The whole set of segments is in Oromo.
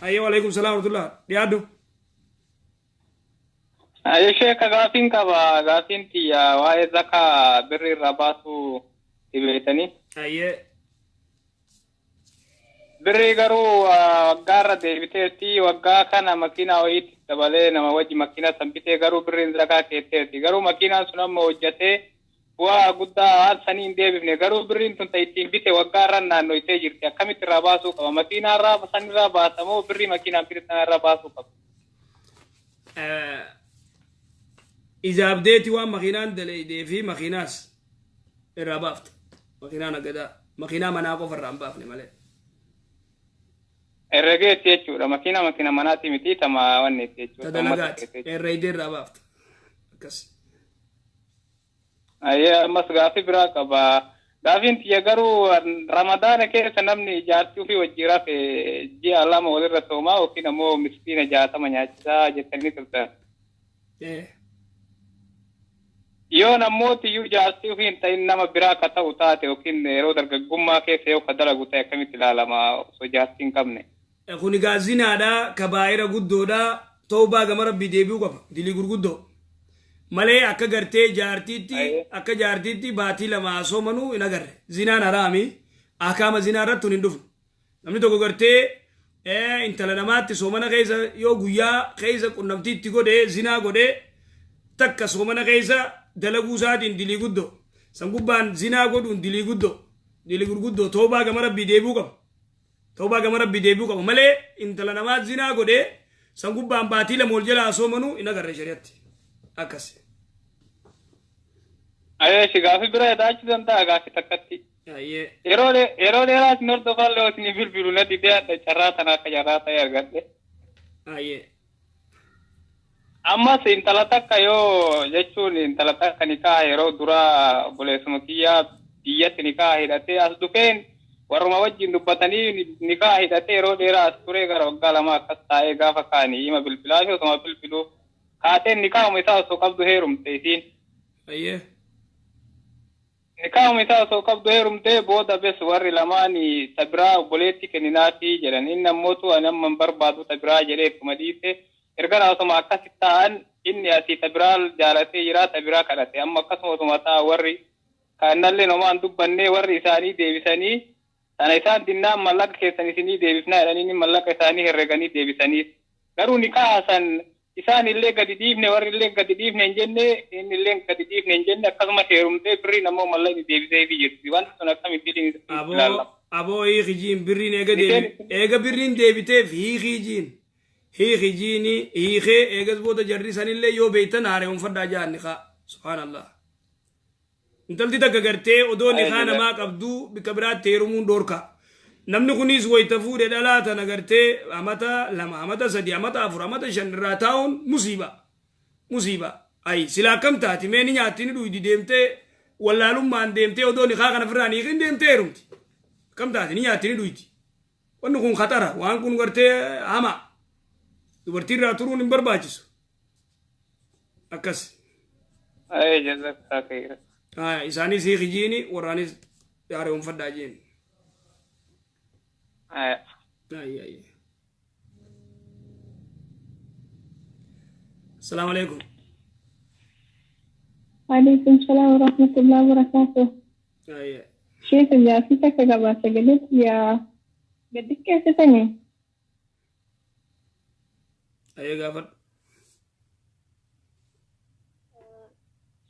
Ayyee, waalaikum salaam warahmatullah. Dhiyaadhu. Ayyee sheeka, gaafiin qaba. Gaafiin tiyya waa'ee zakaa birri irraa baasuu dhibeetanii. Ayyee. Birri garuu waggaa irra deebiteetti, waggaa kana makiinaa wayiitti dabalee nama wajji makiinaa san bitee, garuu birriin zakaa keesseeti. Garuu makiinaan sun amma hojjetee bu'aa guddaa waan sanii hin deebifne, garuu birriin tun ta ittiin bite waggaa irra naannoytee jirti. Akkamitti irraa baasuu qaba? Makiinaa irraa san irraa baasamoo birrii makiinaan bite sana irraa baasuu qaba? Ijaabdeeti waan makiinaan daleeydee fi makiinaas irraa baafte. Makiinaa nagadaa. Makiinaa manaa qofa irraa hin baafne malee. Herregeetti jechuudha. Makiina makiina manaati miti, tama wanniiti jechuudha. Ta dalagaati. Herreeydee irraa baafte. Akkas. Ayyee, ammas gaafii biraa qaba. Gaafiin tiyya garuu Ramadaana keessa namni jaartii ofii wajjin rafe ji'a 2 walirra soomaa yookiin ammoo miskiina 60 nyaachisaa jettanii turtan. Yoo namooti iyyuu jaartii ofii hin ta'in nama biraa ka ta'u taate yookiin yeroo dargaggummaa keessa yoo ka dalagu ta'e, akkamitti ilaalama osoo jaartii hin qabne? Kun egaa zinaadha, kabaa'ira guddoodha, tawbaa gama Rabbii deebi'uu qaba, dilii gurguddoo. Malee akka gartee jaartiitti akka jaartiitti baatii 2 haa soomanuu hin agarre. Zinaan haraami, ahkaama zinaa irratti kun hin dhufne. Namni tokko gartee intala namaatti soomana keessa yoo guyyaa keessa qunnamtii itti godhe, zinaa godhe, takka soomana keessa dalaguu isaatiin dilii guddoo. San gubbaan zinaa godhuun dilii guddoo. Dilii gurguddoo, tawbaa gama Rabbii deebi'uu qaba. Tawbaa gama Rabbii deebi'uu qaba malee intala namaa zinaa godhee san gubbaan baatii 2 wal jalaa soomanuu hin agarre shari'atti. Akkas. Ayeeshi, gaafii bira edaachuu danda'a gaafii takkatti? Ayyee. Yeroo dheeraa isin hordofallee isin bilbilu na didee, adda carraa tana akka carraa ta'e argadhe. Ayyee. Ammas intala takka yoo jechuun intala takka nikaa yeroo duraa obboleessuma kiyyaa biyyatti nikaa hidhatee as dhufeen, warruma wajjin dubbatanii nikaa hidhatee yeroo dheeraa as turee, gara waggaa 2 akkas taa'ee, gaafa kaanii hima bilbilaa fi osuma bilbiluu kaateen nikaahuma isaa osoo qabdu heerumte isiin. Ayyee. Nikaahuma isaa osoo qabdu heerumtee, booda bes warri lamaan ta biraa obboleetti kenninaafi jedhan. Inni ammootu ani amma hin barbaadu ta biraa jedhee ittuma dhiise. Ergana osuma akkasi ta'an inni asii ta biraa jaalatee jira, ta biraa kadhate. Amma akkasuma osuma ta'a warri kaannallee homaa hin dubbanne, warri isaanii deebisanii sana isaan dinnaan mallaqa keessan isinii deebifnaa jedhanii, inni mallaqa isaanii herreganii deebisaniif. Garuu nikaaha san isaan illee gadi dhiifne, warri illee gadi dhiifne hin jenne, inni illee gadi dhiifne hin jenne, akkasumas heerumtee birriin ammoo mallaqni deebiseefii jirti. Wanti sun akkamitti Aboo ilaalama? Aboo, hiiki jiin, birriin eega deebi eega birriin deebiteef hiikii jiin. Hiiki jiini, hiikee eegas booda jarri sanillee yoo beeytan haareewwanfadhaa jaan nikaa. Subhaanallah. Intalti takka gartee odoo nikaa namaa qabduu bikka biraatti heerumuun dhoorka. Namni kunis wayita fuudhe dhalaa tana gartee amata 2, amata 3, amata 4, amata 5 irraa taa'uun musiiba. Musiiba. Ayi sila akkam taati? Mee ni nyaatti, ni dhuydi, deemtee wallaalummaan deemtee odoo nikaa kana ofirraa hin hiikin deemtee heerumti. Akkam taati? Ni nyaatti, ni dhuydi. Wanni kun khaxara. Waan kun gartee hama. Dubartii irraa turuun hin barbaachisu. Akkas. Ayee, jazakallah khairan. Haya, isaanis hiiki jiini, warraanis haareewwanfadhaa jiin. Ayee. Ayi ayi. Assalamu alaikum. Alaikum salam wa rahmatullahi wa barakatuh. Ayi. Sheeka, gaaffii takka qaba, sagalee kiyya gadi keessatanii. Ayi, gaafadhu.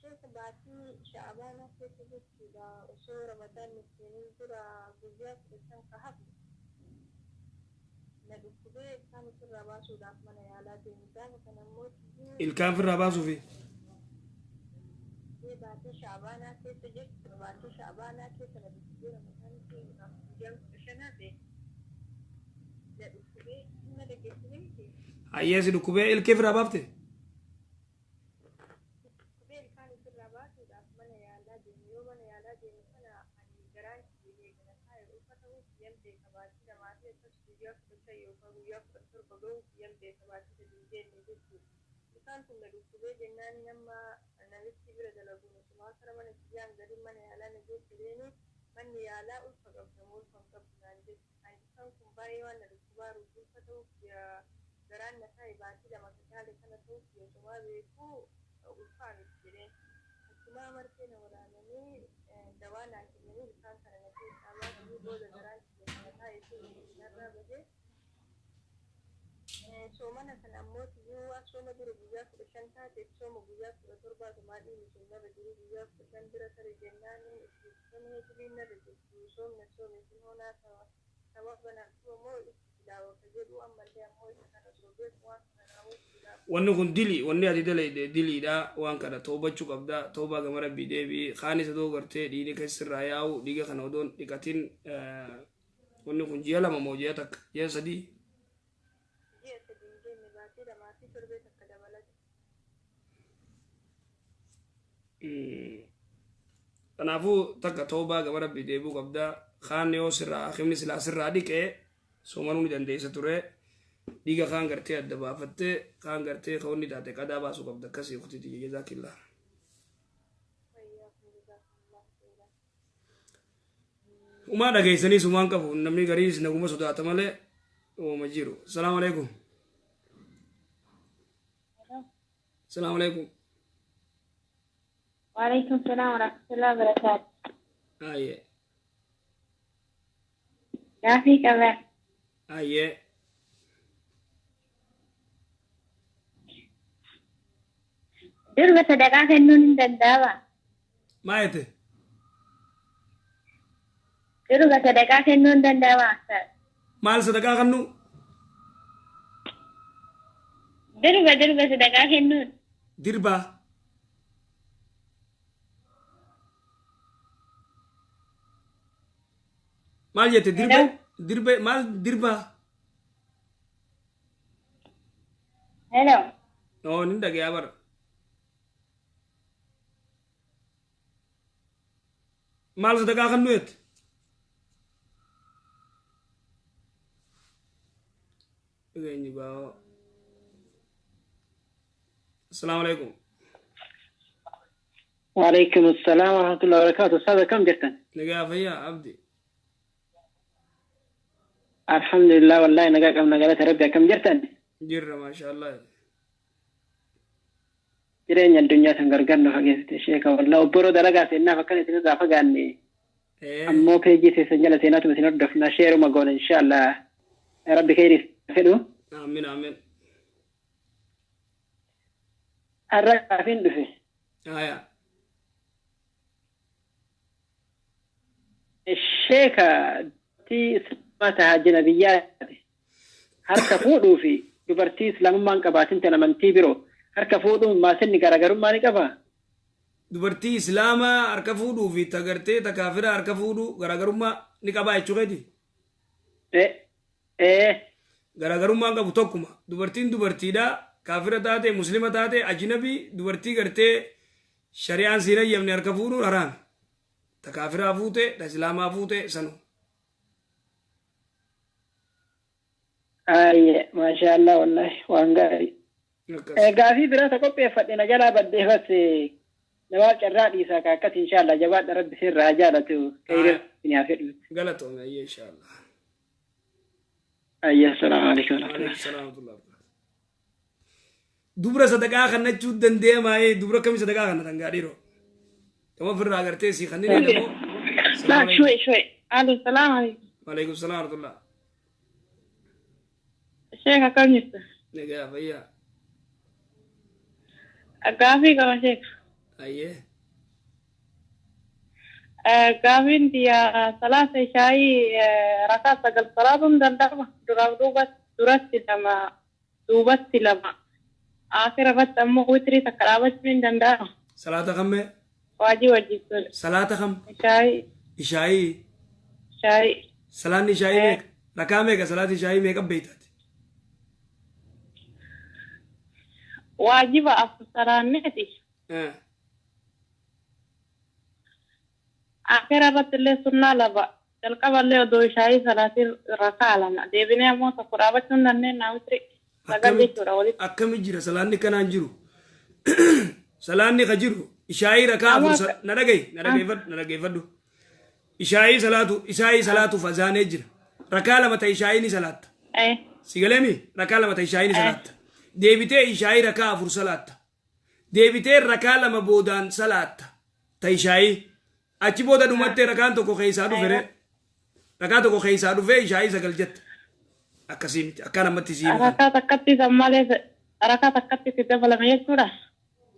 Sheeka, baatii Sha'abaanaa keessa jechuudha, osoo Ramadaan hin seenin dura guyyaa 15 ka hafe na dhukkubee ilkaan ofirraa baasuudhaaf mana yaalaa deeme. Gaafa kana immoo tiyyuu Ilkaan ofirraa baasuufi. Baatii Sha'abaanaa keessa jechuudha, baatii Sha'abaanaa keessa na dhukkubee, Ramadaan seenuudhaaf guyyaan 15 hafe na dhukkubee. Na dhaggeessanii miti? Hayyee, si dhukkubee ilkee ofirraa baafte? Dhukkubee ilkaan ofirraa baasuudhaaf mana yaalaa deeme. Yoo mana yaalaa deemu kana ani garaan kiyya eegala taa'e, ulfa ta'uu kiyyan beeka, baatii 2 fi akkas guyyaa 15 yookaan guyyaa 17 ga'uu kiyyan beeka, baatii 3 hin geenne jechuudha. Ilkaan kun na dhukkubee jennaan nama namichi bira dalaguun osuma kara mana kiyyaan galiin mana yaalaa na geesse deeme. Manni yaalaa ulfa qabda moo ulfa hin qabdu naan jedhe. Ani ilkaan kun baay'ee waan na dhukkubaaruuf ulfa ta'uu kiyya Garaan na taa'e baatii 2 ka caale kana ta'uu kiyya osumaa beekuu ulfaa miti jedheen. Achumaa marfee na waraananii dawaa naa kennanii ilkaan kana na keessaa baasanii booda garaan kiyya ka na taa'e sun narraa bade. Soomana kana ammoo tiyyuu waan sooma dura guyyaa 15 taateef sooma guyyaa 17 osumaa dhiigni sun narra jiruu guyyaa 15 bira tare jennaaniin itti soomni diliin narra jirtu soomni an soome sun hoo naa sawaaba naaf tu'a moo itti dilaawa ka jedhu ammallee ammoo isa kana osoo beeku waan kana raawwachuudhaaf. Wanni kun dili wanni ati dalayde diliidha waan kana toobachu qabda toobaa gama rabbii deebi'i kaanis odoo gartee dhiigni keessa sirraa yaa'u dhiiga kana odoon dhiqatin wanni kun ji'a 2 moo ji'a takka ji'a 3. Ji'a 3 hin geenne baatii 2 fi torbee takka dabalata. Kanaafuu takka toobaa gama rabbii deebi'uu qabda. Kaan yoo sirraa hakimni silaa sirraa dhiqe soomanuu ni dandeessa ture. Dhiiga kaan gartee adda baafattee kaan gartee ka wanni taate qadaa baasuu qabda akkasii uktii tiyya jazaakillah. Wayyaakum jazaakumullahu kheyran. Umaa dhageessaniis umaan qabu namni gariis naguma sodaata malee uuma jiru. Salaamu alaikum. Salaamu alaikum. Waalaikum salaam warahmatullahi wabarakatuh. Ayyee. Gaafii qaba. Ayyee. Durba sadaqaa kennuun hin danda'amaa? Maa jette? Durba sadaqaa kennuun hin danda'amaa? Maal sadaqaa kennu? Durba durba sadaqaa kennuun. Dirbaa. Maal jette dirbe Hello? dirbe maal dirbaa? Hello? Oo nin dhagayaa bara. Maal sadaqaa kennu jette? Dhageenyi baa'oo. Assalaamu alaikum. وعليكم السلام ورحمة الله وبركاته. أستاذ كم جرتن؟ Nagaa fayyaa abdi. الحمد لله والله نقاك أم نقالة ربي كم جرتن؟ Jirra maashaallah. Jireenya addunyaa san gargar nu fageessite sheeka wallah obboroo dalagaa seennaa fakkan isin irraa fagaanne ammoo peejii teessan jala seenaatuma isin hordofna sheeruma goona inshaallah rabbi kheyrii fedhu. Aamin aamin. Har'a gaafiin dhufe. Haya. Sheeka dubartii islaamaa tahaa ajnabiyyaa taate harka fuudhuu fi dubartii islaamummaa hin qabaatin tan amantii biroo harka fuudhuun maasinni garaagarummaa ni qabaa? Dubartii islaamaa harka fuudhuu fi ta gartee ta kaafiraa harka fuudhuu garaagarummaa ni qabaa jechuu keeti? Ee. Garaagarummaa hin qabu tokkuma. Dubartiin dubartiidha kaafira taate muslima taate ajnabii dubartii gartee shari'aan siin hayyamne harka fuudhuun haraami. Ta kaafiraa fuute ta islaamaa fuute sanu. Aayye maashaallah wallahi waan gaarii. Akkas. Gaafii biraa ta qopheeffadhe na jalaa baddee bas namaaf carraa dhiisaa ka akkas inshaallah jabaadha rabbi sirraa haa jaalatu khayrii isin haa fedhu. Galatoome ayyee inshaallah. Ayye assalaamu alaikum warahmatullahi. Waalaikum salaam warahmatullahi wabarakatuh. Dubra sadaqaa kannachuu dandeemaayee dubra akkamii sadaqaa kannatan gaa dhiiroo. Tama ofirraa agartee sii kanneen immoo. La, شوي شوي. الو السلام عليكم. Waalaikum salaam warahmatullah. Sheeka akkam jirta? Nagaa fayyaa. Gaafii qaba sheeka. Ayyee. Gaafiin tiyya salaata ishaayii rakaa 9 salaatuun danda'ama. Duraaf duubatti duratti 2 duubatti 2. Akira irratti ammoo witrii takka dhaabachuun hin danda'ama. Salaata kammee? Waajii wajjin. Salaata kam? Ishaayii. Ishaayii. Ishaayii. Salaanni ishaayii meeqa? Rakaa meeqa salaati ishaayii meeqa beeytaati? Waajiba 4 salaanneeti. Akira irratti illee sunnaa 2. Jalqaba illee odoo ishaayii salaatiin rakaa 2. Deebinee ammoo tokko dhaabachuu hin dandeenyaa witrii. 9 jechuudha walitti. Akkami jira salaanni kanaan jiru? Salaanni ka jiru ishaayii rakaa 4 na dhagayi na dhageeffadhu na dhageeffadhu. Ishaayii salaatu ishaayii salaatuuf azaanee jira. Rakaa 2 ta ishaayii ni salaatta. Sigaleemi rakaa 2 ta ishaayii ni salaatta. Deebitee ishaayii rakaa 4 salaatta. Deebitee rakaa 2 boodaan salaatta ta ishaayii. Achi booda dhumattee rakaan tokko keessaa dhufe ree. Rakaa tokko keessaa dhufee ishaayii 9 jetta. Akkasii miti akkaan ammatti sii himu. Rakaa takkatti san malee rakaa takkatti itti dabalame jechuudha.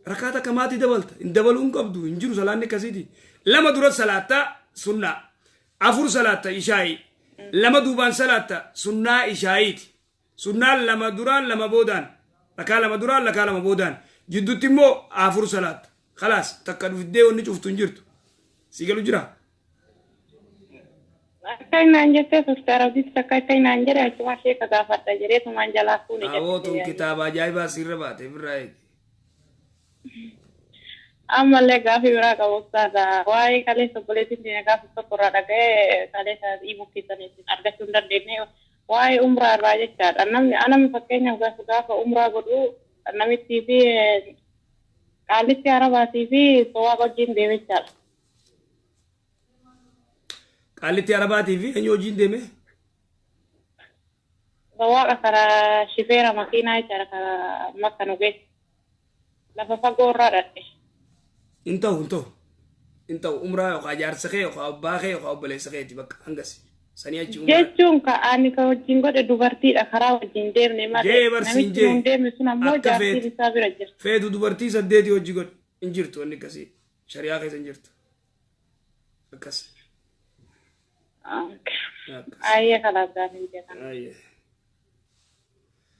Rakaa takka maati dabalta hin dabaluu hin qabdu hin jiru salaanni akkasiiti. 2 dura salaatta sunnaa. 4 salaatta ishaayii. 2 duubaan salaatta sunnaa ishaayiiti. Sunnaan 2 duraan 2 boodaan. Rakaa 2 duraan rakaa 2 boodaan. Jidduutti immoo 4 salaatta. Khalaas takka dhuftee wanni cuftu hin jirtu. Si galu jira? Akka inaan jettee turte Arabditti takka akka inaan jedhe achuma sheeka gaafadha jedhee tumaan jalaa fuune Awoo tun jette. kitaaba ajaa'ibaa sirra baate ofirraa eegi. Ammallee gaafii biraa qabu ustaaza. Waa'ee kaleessa obboleettiin keenya gaafa tokko irraa dhaga'ee kaleessa dhiibuu keessaniitiin argachuu hin dandeenye. Waa'ee umraa irraa jechaadha. Namni anami fakkeenyaaf gaafa gaafa umraa godhu namittii fi qaallitti arabaatii fi sowaaqa wajjin deeme jechaadha. Qaallitti arabaatii fi eenyu wajjin deeme? Sowaaqa karaa shifeera makiinaa jechaadha karaa makka nu geesse. Lafa fagoo irraa dhadhe. Hin ta'u hin ta'u. Hin ta'u umraa yookaan jaarsa kee yookaan abbaa kee yookaan obboleessa keeti bakka hangasi. Sanii achi umraa. Jechuun ka ani ka wajjin godhe dubartiidha karaa wajjin deemne malee Jee barsiin namichi jee. nuun deemne sun ammoo Akka jaartiin feetu. isaa bira jirti. Feetu dubartii 8 hojii godhe. Hin jirtu wanni akkasii. Shari'aa keessa hin jirtu. Akkas. Akkas. Ayyee kalaas gaafin jedhan. Ayyee.